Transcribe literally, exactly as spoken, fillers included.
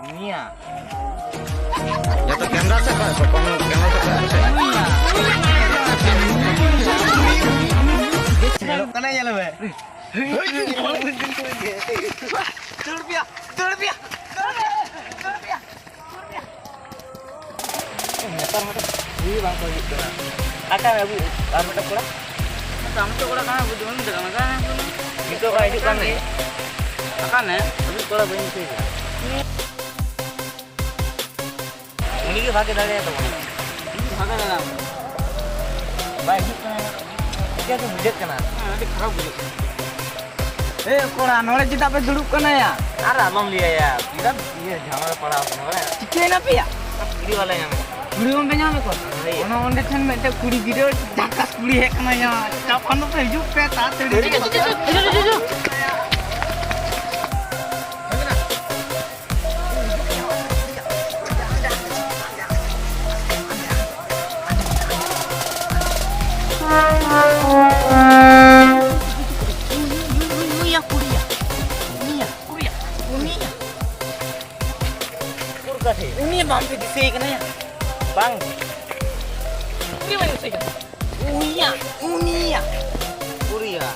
ᱩᱱᱤᱭᱟ᱾ ᱡᱚᱛᱚ ᱠᱮᱢᱨᱟ ᱥᱮᱫ ᱠᱷᱚᱱ ᱠᱚ, ᱠᱚᱢ ᱠᱮᱢᱨᱟ ᱥᱮᱫ ᱠᱷᱚᱱ ᱟᱪᱪᱷᱟ᱾ ᱩᱱᱤᱭᱟ᱾ ᱧᱮᱞᱚᱜ ᱠᱟᱱᱟ, ᱧᱮᱞ ᱢᱮ᱾ ᱫᱟᱹᱲ ᱯᱮᱭᱟ, ᱫᱟᱹᱲ ᱯᱮᱭᱟ, ᱫᱟᱹᱲ ᱯᱮᱭᱟ, ᱫᱟᱹᱲ ᱯᱮᱭᱟ᱾ ᱱᱮᱛᱟᱨ ᱢᱟ ᱦᱩᱭ ᱵᱟᱝ ᱠᱚ ᱦᱤᱡᱩᱜ ᱠᱟᱱᱟ᱾ ᱟᱠᱟᱱ ᱟᱵᱚ ᱟᱨ ᱢᱤᱫᱴᱟᱝ ᱠᱚᱲᱟ? ᱟᱢ ᱛᱚ ᱠᱚᱲᱟ ᱠᱟᱱᱟ, ᱵᱩᱡᱷᱟᱹᱣ ᱵᱟᱹᱧ ᱵᱩᱡᱷᱟᱹᱣ ᱠᱟᱱᱟ᱾ ᱱᱤᱛᱚᱜ ᱵᱟᱭ ᱦᱤᱡᱩᱜ ᱠᱟᱱ ᱜᱮ᱾ ᱟᱠᱟᱱᱮ? ᱟᱵᱚ ᱠᱚᱲᱟ ᱵᱟᱹᱧ ᱫᱤᱥᱟᱹᱭᱮᱫᱟ᱾ ᱩᱱᱤ ᱜᱮ ᱵᱷᱟᱜᱮ ᱫᱟᱲᱮᱭᱟᱜ ᱛᱟᱵᱚᱱᱟ᱾ ᱵᱷᱟᱜᱮ ᱫᱟᱲᱮᱭᱟᱜ᱾ ᱵᱟᱭ ᱦᱤᱡᱩᱜ ᱠᱟᱱᱟ᱾ ᱪᱤᱠᱟᱹ ᱜᱮ ᱵᱩᱡᱷᱟᱹᱜ ᱠᱟᱱᱟ᱾ ᱦᱮᱸ, ᱟᱹᱰᱤ ᱠᱷᱟᱨᱟᱯ ᱵᱩᱡᱷᱟᱹᱜ ᱠᱟᱱᱟ᱾ ᱮ ᱠᱚᱲᱟ, ᱱᱚᱰᱮ ᱪᱮᱫᱟᱜ ᱯᱮ ᱫᱩᱲᱩᱵ ᱠᱟᱱᱟ ᱭᱟ? ᱟᱨ ᱟᱞᱚᱢ ᱞᱟᱹᱭᱟ ᱭᱟ, ᱵᱤᱨᱟᱴ ᱤᱭᱟᱹ ᱡᱷᱟᱢᱮᱞᱟ ᱯᱟᱲᱟᱣ ᱠᱟᱱᱟ ᱵᱟᱲᱟᱭ᱾ ᱪᱤᱠᱟᱹᱭᱮᱱᱟ ᱯᱮᱭᱟ? ᱠᱩᱲᱤ ᱵᱟᱞᱮ ᱧᱟᱢᱮᱫ ᱠᱚᱣᱟ᱾ ᱠᱩᱲᱤ ᱵᱟᱝ ᱯᱮ ᱧᱟᱢᱮᱫ ᱠᱚᱣᱟ? ᱦᱳᱭ᱾ ᱚᱱᱟ ᱚᱸᱰᱮ ᱴᱷᱮᱱ ᱢᱤᱫᱴᱮᱱ ᱠᱩᱲᱤ ᱜᱤᱫᱽᱨᱟᱹ ᱡᱷᱟᱠᱟᱥ ᱠᱩᱲᱤ ᱦᱮᱡ ᱠᱟᱱᱟ ᱭᱟ᱾ ᱪᱟᱯ ᱠᱷᱚᱱ ᱫᱚ ᱯᱮ ᱦᱤᱡᱩᱜ ᱯᱮ, ᱛᱟᱲᱟᱛᱟᱲᱤ᱾ ᱦᱤᱡᱩᱜ, ᱦᱤᱡᱩᱜ, ᱦᱤᱡᱩᱜ, ᱦᱤᱡᱩᱜ, ᱦᱤᱡᱩᱜ᱾ ᱩᱱᱤᱭᱟ ᱠᱩᱲᱤᱭᱟ, ᱩᱱᱤᱭᱟ ᱠᱩᱲᱤᱭᱟ, ᱩᱱᱤᱭᱟ᱾ ᱩᱨ ᱠᱟᱴᱷᱮ? ᱩᱱᱤ ᱵᱟᱝ ᱯᱮ ᱫᱤᱥᱟᱹᱭᱮ ᱠᱟᱱᱟ ᱭᱟ? ᱵᱟᱝ᱾ ᱩᱱᱤ ᱵᱟᱝ ᱫᱤᱥᱟᱹᱭᱮ ᱠᱟᱱᱟ᱾ ᱩᱱᱤᱭᱟ, ᱩᱱᱤᱭᱟ᱾ ᱩᱨᱤᱭᱟ᱾